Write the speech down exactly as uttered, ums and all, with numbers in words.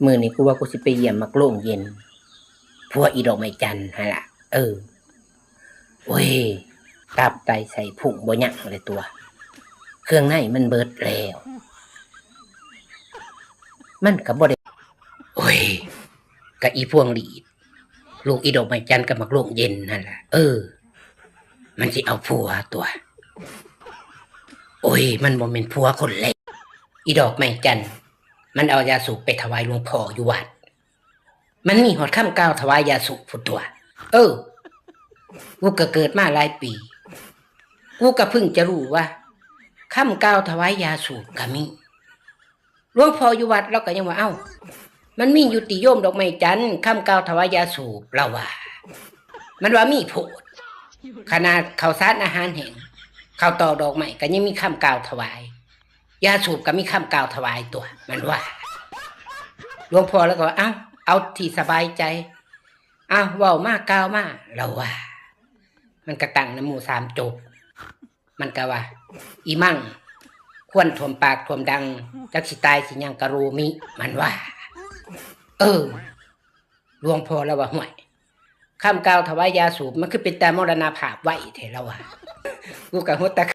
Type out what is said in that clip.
มื้อนี้กูว่ากูสิไปเยี่ยมหมากโล่งเย็น ผัวอีดอกไม้จันหั่นล่ะ เออ โอ้ย ตับไตไส้พุงบ่ยังเลยตัว เครื่องในมันเบิดแล้ว มันก็บ่ได้ โอ้ย กะอีพวงหลีด ลูกอีดอกไม้จันกับหมากโล่งเย็นหั่นล่ะ เออ มันสิเอาผัวตัว โอ้ย มันบ่แม่นผัวคนแรก อีดอกไม้จัน มันเอายาสูบไปถวายหลวงพ่ออยู่วัด มันมีฮอดคำกล่าวถวายยาสูบพุ้นตัว เออ กูก็เกิดมาหลายปี กูก็เพิ่งจะรู้ว่า คำกล่าวถวายยาสูบก็มี หลวงพ่ออยู่วัดลาวก็ยังว่า เอ้า มันมีอยู่ติโยมดอกไม้จัน คำกล่าวถวายยาสูบ ลาวว่า มันว่ามีโพด ขนาดข้าวสารอาหารแห้ง ข้าวตอกดอกไม้ก็ยังมีคำกล่าวถวาย ยาสูบก็มีคำกล่าวถวายตัว มันว่า หลวงพ่อลาวก็ว่า เอ้า เอาที่สบายใจ เอ้า เว้ามากล่าวมา ลาวว่า มันก็ตั้งนะโมสามจบ มันก็ว่า อิมัง ควันท่วมปากท่วมดัง จักสิตายสิหยังกะโรมิ มันว่า เออ หลวงพ่อลาวว่า ห้วย คำกล่าวถวายยาสูบ มันคือเป็นตามรณภาพไวแท้ ลาวว่า กูก็หัวตะ